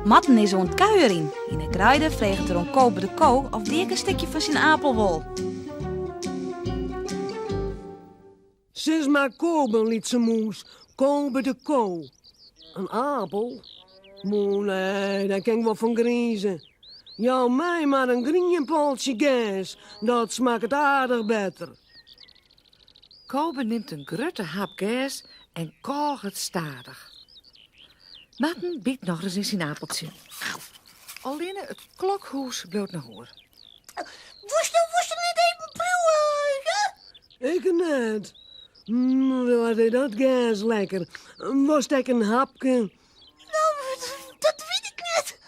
Marten is oan it kuierjen. Yn 'e greide freget er oan Kobe de ko oft dy ek in stikje fan syn apel wol. Sis mar Kobe, lytse mûs, Kobe de ko. In apel? Moe, nee, dêr kin ik wol fan grize. Jou my mar in grien poltsje gers, dat smakket aardich better. Kobe nimt in grutte hap gers en kôget stadich. Marten byt nochris yn syn apeltsje. Allinne it klokhûs bliuwt noch oer. Wolsto, wolsto net even priuwe, hè? Ik net. Wat is dat gers lekker. Wolst ek in hapke? No, dat wit ik net.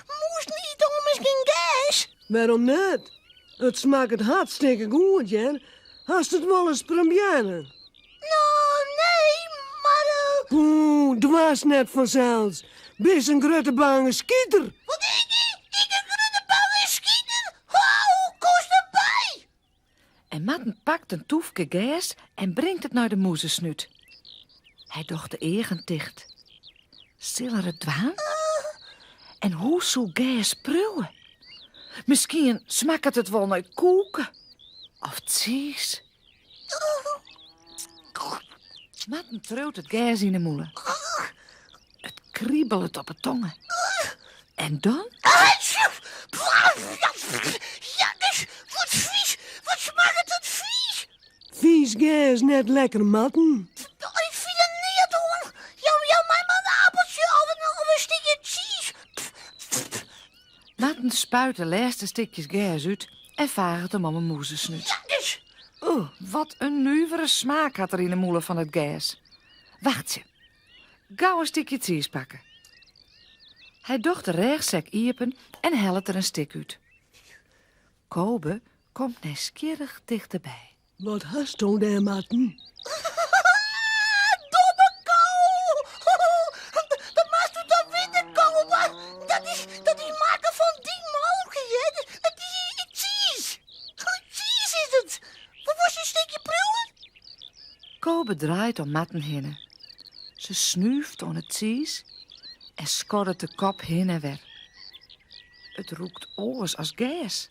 Mûzen ite ommers gjin gers. Wêrom net? It smakket hartstikke goed, hear. Hast it wolris probearre? No, nee, mar... Oeh, doarst net fansels. Bist in grutte bange skiter. Wat ik? Ik in grutte bange skiter? Hoe komst derby? En Marten pakt in toefke gers en bringt it nei de mûzesnút. Hy docht de eagen ticht. Sil er it dwaan? En hoe soe gers priuwe? Miskien smakket it wol nei koeke of tsiis. Marten triuwt it gers yn 'e mûle. It kribelet op 'e tonge. En dan? Jakkes, wat fies! Wat smakket it fies! Fies gers net lekker, Marten? Ik fyn der neat oan. Jou, jou my mar in apeltsje of in, of in stikje tsiis. Marten spuit de lêste stikjes gers út en faget him om 'e mûzesnút. Jakkes! Oeh, wat in nuvere smaak hat er yn 'e mûle fan it gers. Wachtsje. Gau in stikje tsiis pakke. Hy docht de rêchsek iepen en hellet der in stik út. Kobe komt nijsgjirrich tichterby. Wat hasto dêr, Marten? Domme ko! Dat moatsto toch witte, Kobe? Dat is, dat is makke fan dyn molke, hè? It is tsiis. Tsiis is it. Wat wolst in stikje priuwe? Kobe draait om Marten hinne. Se snúft oan 'e tsiis en skoddet de kop hinne en wer. It rûkt oars as gers.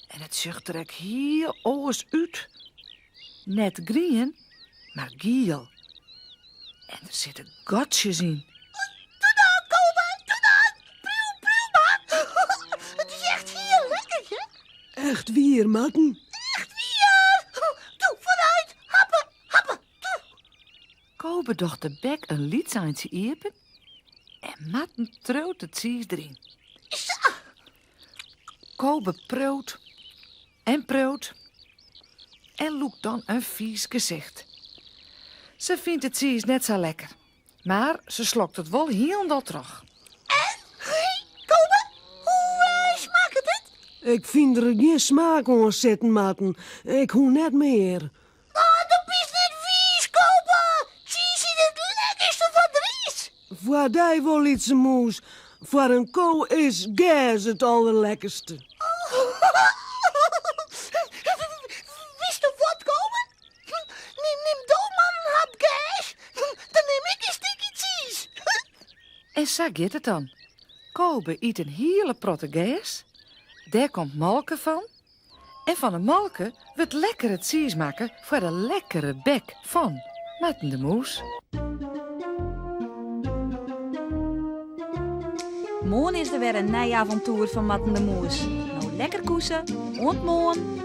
En it sjocht der ek hiel oars út. Net grien, mar giel. En der sitte gatsjes yn. Doe dan, Kobe, doe dan. Priuw, priuw mar. It is echt hiel lekker, hè? Echt wier, Marten? Echt wier. Doe, foarút. Happe, happe, doe. Kobe docht de bek in lyts eintsje iepen en Marten triuwt de tsiis deryn. Sa. Kobe priuwt en priuwt en lûkt dan in fies gesicht. Se fynt de tsiis net sa lekker, mar se slokt it wol hielendal troch. En, Kobe, hoe smakket it? Ik fyn der gjin smaak oan sitten, Marten. Ik hoech net mear. Oh, dat bist net wiis, Kobe. Tsiis is it lekkerste wat der is. Foar dy wol, lytse mûs. Foar in ko is gers it alderlekkerste. Witsto wat, Kobe? Nim, nim do mar in hap gers, dan nim ik in stikje tsiis. En sa giet it dan. Kobe yt in hiele protte gers. Dêr komt molke fan. En fan 'e molke wurdt lekkere tsiis makke foar de lekkere bek fan Marten de Mûs. Moarn is der wer in nij avontoer fan Marten de Mûs. No lekker koese, oant moarn!